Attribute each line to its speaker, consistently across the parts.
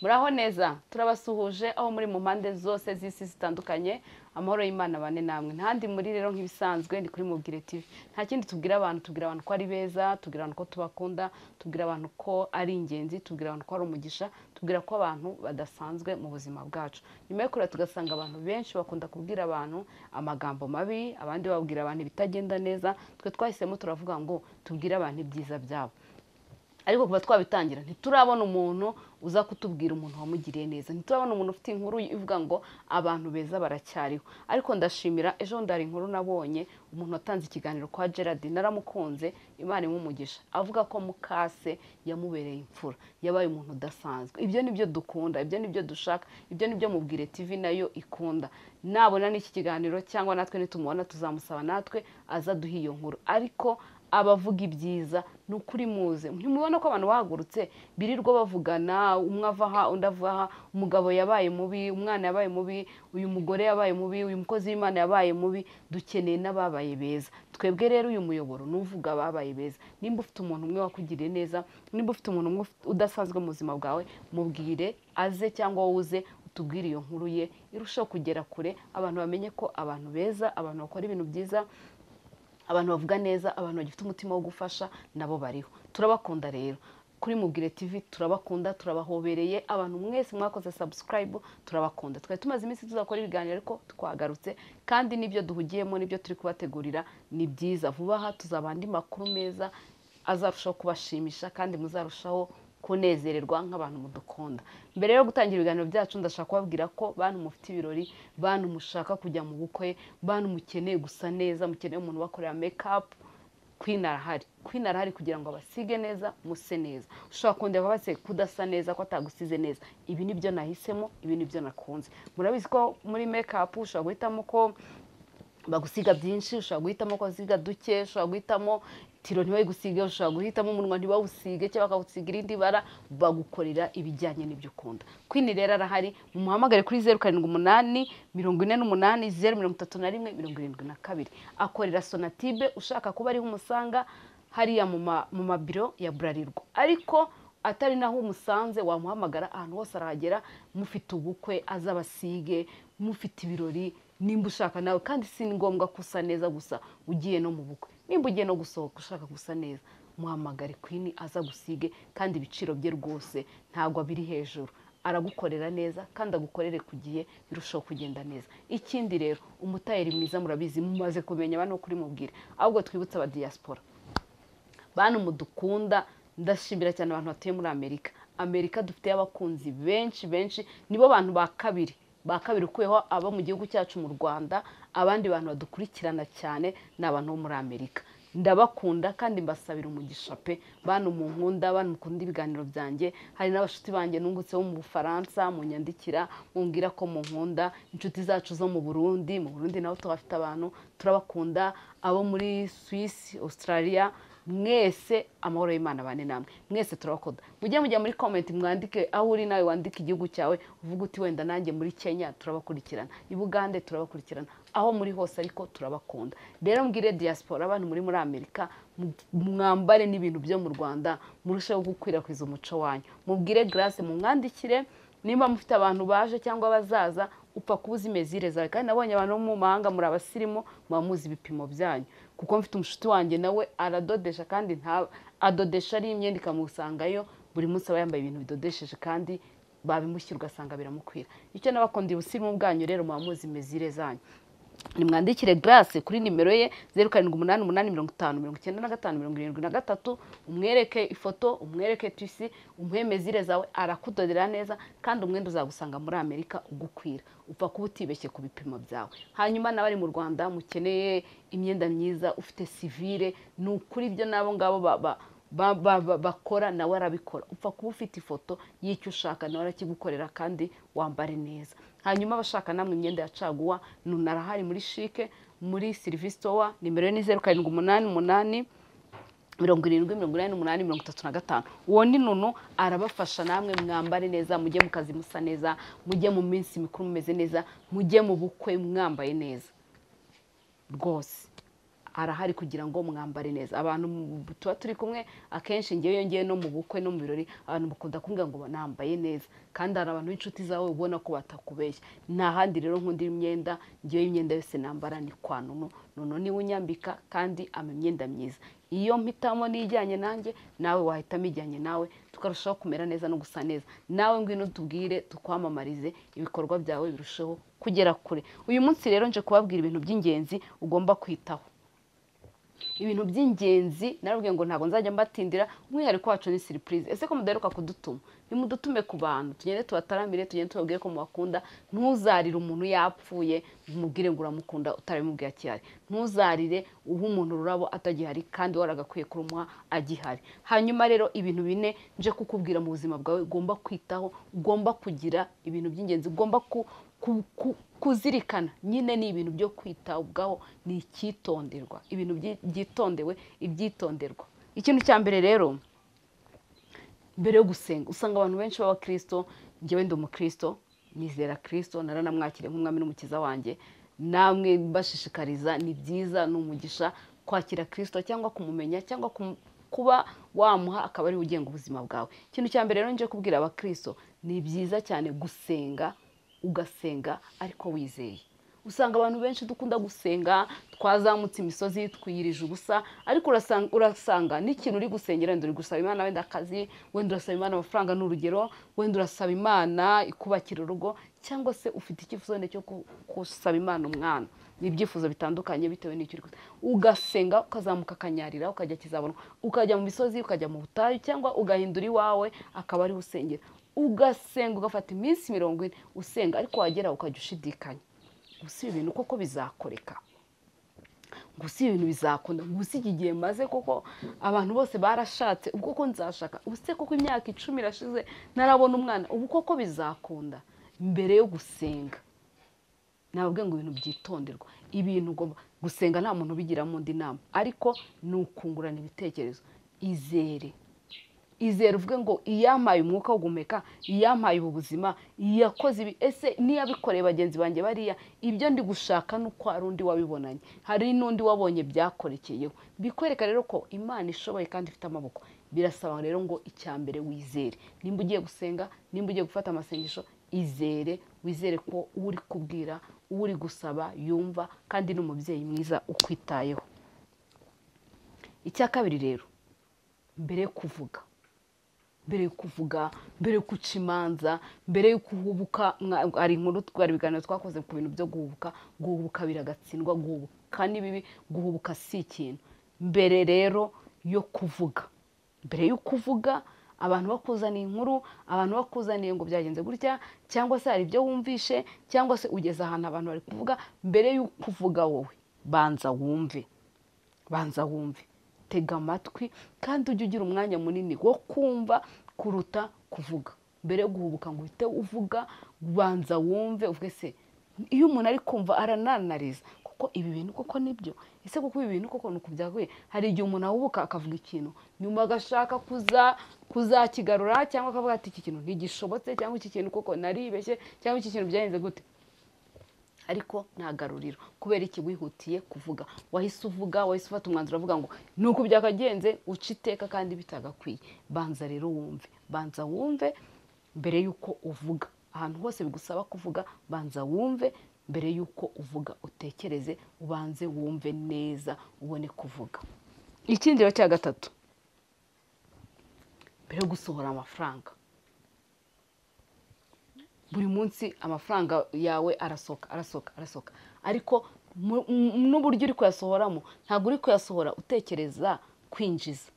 Speaker 1: Muraho neza, turabasuhuje aho muri mu mpande zose z'isi zitandukanye. Amahoro y'Imana bane namwe. Ntandi muri rero nk'ibisanzwe ni kuri Mubwire TV. Nta kindi tubwira abantu, tubwira abantu ko ari beza, tubwira abantu ko tubakunda, tubwira abantu ko ari ingenzi, tubwira abantu ko ari umugisha, tubwira ko abantu badasanzwe mu buzima bwacu. Nyuma yo kureba tugasanga abantu benshi bakunda kubwira abantu amagambo mabi, abandi babwira abantu ibitagenda neza, twe twahisemo turavuga ngo tubwire abantu ibyiza byabo. Ariko kuva twabitangira ntiturabona umuntu uza kutubwira umuntu wamugiriye neza, ntiturabona umuntu ufite inkuru ivuga ngo abantu beza baracyariho. Ariko ndashimira, ejo ndari inkuru nabonye umuntu watanze ikiganiro kwa Gerard, naramukunze, Imana imumugisha, avuga ko mukase yamubereye imfura, yabaye umuntu udasanzwe. Ibyo nibyo dukunda, ibyo nibyo dushaka, ibyo nibyo Mubwire TV nayo ikunda. Nabona n'iki kiganiro cyangwa natwe nitumubona tuzamusaba natwe azaduha iyo nkuru. Ariko abavuga ibyiza ni ukuri muze. Ntimubona ko abantu bahagurutse birirwa bavugana, umwe ava aha undi ava aha, umugabo yabaye mubi, umwana yabaye mubi, uyu mugore yabaye mubi, uyu mukozi w'Imana yabaye mubi. Dukeneye n'ababaye beza. Twebwe rero uyu muyoboro nuvuga ababaye beza. Nimba ufite umuntu umwe wakugiriye neza, nimba ufite umuntu umwe udasanzwe mu buzima bwawe, mubwire aze cyangwa wowe uze utubwire iyo nkuru ye irushaho kugera kure, abantu bamenye ko abantu beza, abantu bakora ibintu byiza, abantu bavuga neza, abantu bagifite umutima wo gufasha nabo bariho. Turabakunda rero kuri Mubwire TV, turabakunda, turabahobereye. Abantu mwese mwakoze subscribe, turabakunda. Twari tumaze iminsi tuzakora ibiganiro ariko twagarutse, kandi nibyo duhugiyemo nibyo turi kubategurira ni byiza. Vuba aha tuzaba andi makuru meza azarushaho kubashimisha kandi muzarushaho kunezererwa nk'abantu mudukunda. Mbere yo gutangira ibiganiro byacu ndashaka kubabwira ko bantu mufite ibirori, bantu mushaka kujya mu bukwe, bantu mukeneye gusa neza, mukeneye umuntu bakorera make up, Queen arahari. Queen arahari kugira ngo abasige neza, muse neza. Ushobora kundeba base kudasa neza ko atagusize neza. Ibi nibyo nahisemo, ibi nibyo nakunze. Murabizi ko muri make up ushobora guhitamo ko bagusiga byinshi, ushobora guhitamo ko basiga duke, ushobora guhitamo tiro ntibayigusige, ushobora guhitamo umunwa ntibawusige cyangwa bakawusiga irindi bara, bagukorera ibijyanye n'ibyo ukunda. Queen rero arahari, mumuhamagare kuri 078 48 031 72. Akorera Sonatibe, ushaka kuba ariho umusanga hariya mu mabiro ya Bralirwa. Ariko atari naho umusanze wamuhamagara, ahantu hose arahagera. Mufite ubukwe azabasige, mufite ibirori, nimba ushaka nawe, kandi si ngombwa gusa neza gusa ugiye no mu bukwe, nimba ugiye no gusohoka ushaka gusa neza, muhamagare Queen aza gusige, kandi ibiciro bye rwose ntabwo biri hejuru, aragukorera neza kandi agukorere ku gihe, birushaho kugenda neza. Ikindi rero umutayeri mwiza murabizi, mumaze kumenya abantu kuri Mubwire. Ahubwo twibutse aba diaspora, bantu mudukunda, ndashimira cyane abantu batuye muri Amerika. Amerika dufite abakunzi benshi benshi, nibo bantu ba kabiri ukuyeho abo mu gihugu cyacu mu Rwanda. Abandi bantu badukurikirana cyane ni abantu bo muri Amerika. Ndabakunda kandi mbasabira umugisha pe, bantu munkunda, bantu mukunda ibiganiro byanjye. Hari n'abashuti banjye nungutse bo mu Bufaransa, munyandikira mumbwira ko munkunda, inshuti zacu zo mu Burundi, mu Burundi nabo tuhafite abantu turabakunda, abo muri Swiss, Australia, mwese amahoro y'Imana bane namwe, mwese turabakunda. Mujye mujya muri comment mwandike aho uri, nawe wandike igihugu cyawe, uvuge uti wenda nanjye muri Kenya turabakurikirana, i Bugande turabakurikirana, aho muri hose ariko turabakunda. Rero mbwire diaspora, abantu muri Amerika, mwambare n'ibintu byo mu Rwanda, murusheho gukwirakwiza umuco wanyu. Mubwire Grace, mumwandikire nimba mufite abantu baje cyangwa bazaza, upfa kubuza imezire zawe. Kandi nabonye abantu bo mu mahanga muri abasirimu muba muzi ibipimo byanyu, kuko mfite umushuti wanjye nawe aradodesha, kandi nta adodesha ari imyenda ikamusangayo buri munsi, aba yambaye ibintu bidodesheje kandi babimushyira ugasanga biramukwira. Icyo nabakundiye ubusirimu bwanyu rero, muba muzi imezire zanyu. Nimwandikire Grace kuri nimero ye 0788 50 95 73, umwereke ifoto, umwereke tisi, umuhe mezire zawe, arakudodera neza kandi umwenda uzagusanga muri Amerika ugukwira, upfa kuba utibeshye ku bipimo byawe. Hanyuma n'abari mu Rwanda mukeneye imyenda myiza, ufite civile, ni ukuri ibyo nabo ngabo bakora nawe arabikora, upfa kuba ufite ifoto y'icyo ushaka nawe arakigukorera kandi wambare neza. Hanyuma abashaka namwe imyenda ya caguwa, nunarahari muri Chic, muri Service Store, nimero ni 0788 70 88 35. Uwo ni Nunu, arabafasha namwe mwambare neza, mujye mu kazi musa neza, mujye mu minsi mikuru mumeze neza, mujye mu bukwe mwambaye neza rwose. Arahari kugira ngo mwambare neza. Abantu tuba turi kumwe akenshi, ngewe iyo ngiye no mu bukwe no mu birori, abantu bakunda kumbwira ngo nambaye neza, kandi hari abantu b'inshuti zawe ubona ko batakubeshya. Nta handi rero nkunda imyenda, ngewe imyenda yose nambara ni kwa Nunu. Nunu niwe unyambika kandi ama imyenda myiza. Iyo mpitamo n'ijyanye nanjye, nawe wahitamo ijyanye nawe, tukarushaho kumera neza no gusa neza. Nawe ngwino tubwire, tukwamamarize, ibikorwa byawe birusheho kugera kure. Uyu munsi rero nje kubabwira ibintu by'ingenzi ugomba kwitaho. Ibintu by'ingenzi narabwiye ngo ntabwo nzajya mbatindira, umwihariko wacu ni surprise. Ese ko mudaheruka kudutuma? Nimudutume ku bantu, tugende tubataramire, tugende tubabwire ko mubakunda. Ntuzarire umuntu yapfuye umubwire ngo uramukunda utarabimubwiye akihari. Ntuzarire uha umuntu ururabo atagihari kandi waragakwiye kurumuha agihari. Hanyuma rero ibintu bine nje kukubwira mu buzima bwawe ugomba kwitaho, ugomba kugira ibintu by'ingenzi ugomba kuzirikana. Nyine ni ibintu byo kwitabwaho, ni icyitonderwa, ibintu byitondewe, ibyitonderwa. Ikintu cya mbere rero, mbere yo gusenga, usanga abantu benshi b'abakristo, njyewe ndi umukristo, nizera Kristo, naranamwakiriye nk'umwami n'umukiza wanjye. Namwe mbashishikariza, ni byiza, ni umugisha kwakira Kristo cyangwa kumumenya cyangwa kuba wamuha akaba ari we ugenga ubuzima bwawe. Ikintu cya mbere rero nje kubwira abakristo, ni byiza cyane gusenga, ugasenga ariko wizeye. Usanga abantu benshi dukunda gusenga, twazamutse imisozi, twiyirije ubusa, ariko urasanga n'ikintu uri gusengera, wenda uri gusaba Imana wenda akazi, wenda urasaba Imana amafaranga ni urugero, wenda urasaba Imana ikubakira urugo, cyangwa se ufite icyifuzo wenda cyo gusaba Imana umwana. Ni ibyifuzo bitandukanye bitewe n'icyo uri gusaba. Ugasenga ukazamuka akanyarira, ukajya kizabona, ukajya mu misozi, ukajya mu butayu, cyangwa ugahindura iwawe akaba ariho usengera. Ugasenga ugafata iminsi 40 usenga, ariko wagera ukajya ushidikanya. Gusa ibi bintu koko bizakoreka, gusa ibi bintu bizakunda, gusa iki gihe maze koko abantu bose barashatse, ubwo koko nzashaka, ubu se koko imyaka 10 irashize narabona umwana, ubu koko bizakunda. Mbere yo gusenga nababwiye ngo ibintu byitonderwa, ibintu ugomba gusenga nta muntu ubigiramo undi nama, ariko ni ukungurana ibitekerezo. Izere, izere uvuge ngo iyampaye umwuka wo guhumeka, iyampaye ubu buzima, iyakoze ibi, ese niyabikoreye bagenzi banjye bariya, ibyo ndi gushaka nuko hari undi wabibonanye, hari n'undi wabonye byakorekeyeho. Bikwereka rero ko Imana ishoboye kandi ifite amaboko. Birasaba rero ngo icya mbere wizere. Nimba ugiye gusenga, nimba ugiye gufata amasengesho, izere, wizere ko uri kubwira, uri gusaba yumva, kandi ni umubyeyi mwiza ukwitayeho. Icya kabiri rero, mbere yo kuvuga, mbere yo kuvuga, mbere yo guca imanza, mbere yo guhubuka, hari inkuru twari ibiganiro twakoze ku bintu byo guhubuka. Guhubuka biragatsindwa, guhubuka ni bibi, guhubuka si ikintu. Mbere rero yo kuvuga, mbere yo kuvuga, abantu bakuzaniye inkuru, abantu bakuzaniye ngo byagenze gutya, cyangwa se hari ibyo wumvishe, cyangwa se ugeze ahantu abantu bari kuvuga, mbere yo kuvuga wowe banza wumve, banza wumve, tega amatwi, kandi ujye ugira umwanya munini wo kumva kuruta kuvuga. Mbere yo guhubuka ngo uhite uvuga, banza wumve, uvuge se iyo umuntu ari kumva arananariza kuko ibi bintu koko nibyo, ese kuko ibi bintu koko nuko byakwiye. Hari igihe umuntu ahubuka akavuga ikintu nyuma agashaka kuzakigarura, cyangwa akavuga ati iki kintu ntigishobotse, cyangwa iki kintu koko naribeshye, cyangwa iki kintu byagenze gute, ariko nta garuriro. Kubera iki wihutiye kuvuga? Wahise uvuga, wahise ufata umwanzuro uvuga ngo nuko byakagenze, uca iteka kandi bitagakwiye. Banza rero wumve, banza wumve mbere yuko uvuga. Ahantu hose bigusaba kuvuga, banza wumve mbere yuko uvuga, utekereze, ubanze wumve neza ubone kuvuga. Ikindi rero cya gatatu, mbere yo gusohora amafaranga. Buri munsi amafaranga yawe arasohoka, arasohoka, arasohoka, ariko n'uburyo uri kuyasohoramo ntabwo uri kuyasohora utekereza kwinjiza,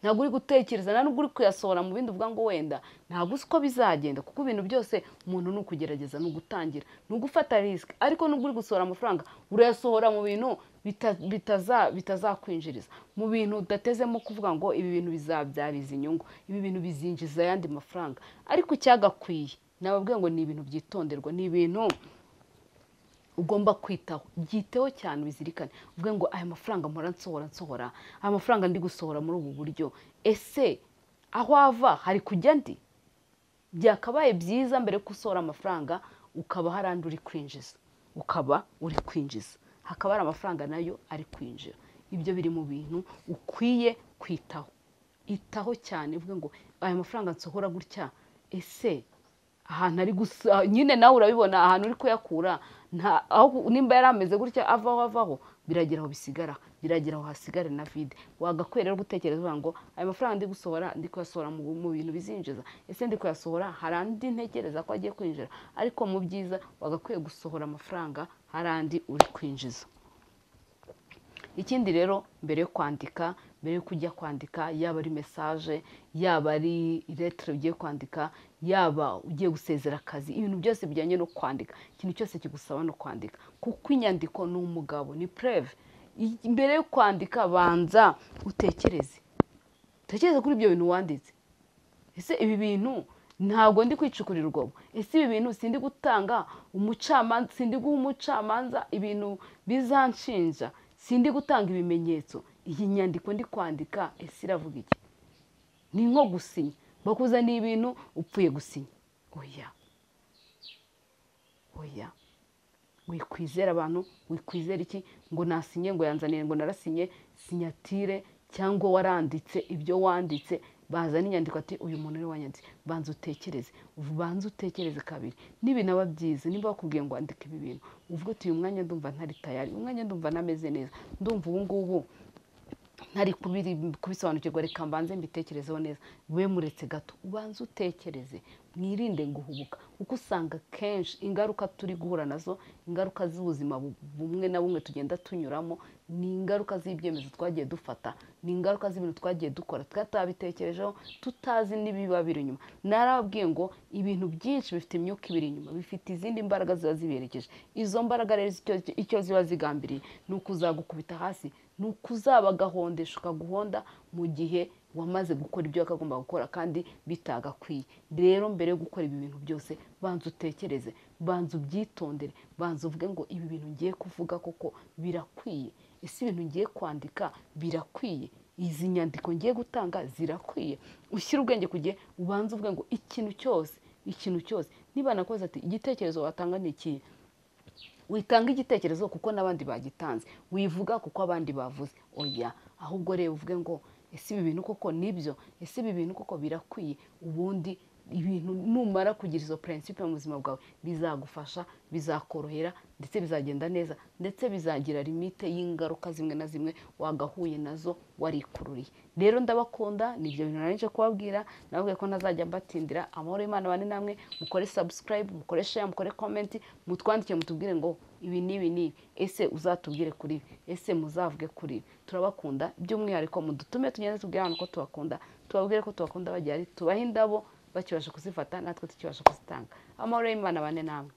Speaker 1: ntabwo uri gutekereza, nta nubwo uri kuyasohora mu bindi uvuga ngo wenda ntabwo uzi uko bizagenda, kuko ibintu byose umuntu ni ukugerageza, ni ugutangira, ni ugufata risk. Ariko nubwo uri gusohora amafaranga, urayasohora mu bintu bitazakwinjiriza, mu bintu udatezemo kuvuga ngo ibi bintu bizabyariza inyungu, ibi bintu bizinjiza ayandi mafaranga. Ariko icyagakwiye nababwiye ngo ni ibintu byitonderwa, ni ibintu ugomba kwitaho, byiteho cyane, ubizirikane, uvuge ngo aya mafaranga mpora nsohora, nsohora aya mafaranga ndi gusohora muri ubu buryo, ese aho ava hari kujya ndi? Byakabaye byiza mbere yo gusohora amafaranga ukaba hari andi uri kwinjiza, ukaba uri kwinjiza, hakaba hari amafaranga nayo ari kwinjira. Ibyo biri mu bintu ukwiye kwitaho. Itaho cyane uvuge ngo aya mafaranga nsohora gutya, ese ahantu ari gusa nyine nawe urabibona ahantu uri kuyakura, aho nimba yari ameze gutya avaho biragera aho bisigara, biragera aho hasigare na vide. Wagakwiye rero gutekereza uvuga ngo aya mafaranga ndi gusohora ndi kuyasohora mu bintu bizinjiza, ese ndi kuyasohora hari andi ntekereza ko agiye kwinjira? Ariko mu byiza wagakwiye gusohora amafaranga hari andi uri kwinjiza. Ikindi rero mbere yo kwandika, mbere yo kujya kwandika, yaba ari message, yaba ari lettre ugiye kwandika, yaba ugiye gusezera akazi, ibintu byose bijyanye no kwandika, ikintu cyose kigusaba no kwandika, kuko inyandiko ni umugabo, ni preuve. Mbere yo kwandika banza utekereze, utekereze kuri ibyo bintu wanditse. Ese ibi bintu ntabwo ndi kwicukurira urwobo? Ese ibi bintu sindi gutanga umucamanza, sindi guha umucamanza ibintu bizanshinja, sindi gutanga ibimenyetso? Iyi nyandiko ndi kwandika ese iravuga iki? Ni nko gusinya, bakuzaniye ibintu upfuye gusinya. Oya, oya, wikwizera abantu, wikwizera iki ngo nasinye, ngo yanzaniye, ngo narasinye sinyatire, cyangwa waranditse ibyo wanditse, bazana inyandiko ati uyu muntu ni wanyanditse. Banza utekereze, banza utekereze kabiri. Nibinaba byiza, nimba bakubwiye ngo andika ibi bintu, uvuge uti uyu mwanya ndumva ntari tayari, uyu mwanya ndumva ntameze neza, ndumva ubu ngubu ntari kubisobanukirwa, reka mbanze mbitekerezeho neza. We muretse gato, ubanze utekereze, mwirinde guhubuka, kuko usanga kenshi ingaruka turi guhura nazo, ingaruka z'ubuzima bumwe na bumwe tugenda tunyuramo, ni ingaruka z'ibyemezo twagiye dufata, ni ingaruka z'ibintu twagiye dukora tutabitekerejeho, tutazi n'ibiba biri inyuma. Narababwiye ngo ibintu byinshi bifite imyuka ibiri inyuma, bifite izindi mbaraga ziba ziberekeje. Izo mbaraga rero icyo ziba zigambiriye ni ukuzagukubita hasi, ni ukuzabagahondesha ukaguhonda mu gihe wamaze gukora ibyo wakagomba gukora kandi bitagakwiye. Rero mbere yo gukora ibi bintu byose banza utekereze, banza ubyitondere, banza uvuge ngo ibi bintu ngiye kuvuga koko birakwiye, ese ibintu ngiye kwandika birakwiye, izi nyandiko ngiye gutanga zirakwiye. Ushyire ubwenge ku gihe, ubanze uvuge ngo ikintu cyose, ikintu cyose niba nakoze ati igitekerezo watanga ni ikihe, witanga igitekerezo kuko n'abandi bagitanze, wivuga kuko abandi bavuze. Oya, ahubwo reba uvuge ngo ese ibi bintu koko nibyo, ese ibi bintu koko birakwiye. Ubundi ibintu numara kugira izo principe mu buzima bwawe bizagufasha, bizakorohera, ndetse bizagenda neza, ndetse bizagira limite y'ingaruka zimwe na zimwe wagahuye nazo warikururiye. Rero ndabakunda, nibyo bintu naranje kubabwira, nababwiye ko ntazajya mbatindira. Amahoro y'Imana bane namwe, mukore subscribe, mukore share, mukore comment, mutwandike mutubwire ngo ibi n'ibi n'ibi, ese uzatubwire kuri ibi, ese muzavuge kuri ibi. Turabakunda by'umwihariko, mudutume tugende tubwire abantu ko tubakunda, tubabwire ko tubakunda bagiye ari tubahe indabo bakibasha kuzifata, natwe tukibasha kuzitanga. Amahoro y'Imana bane namwe.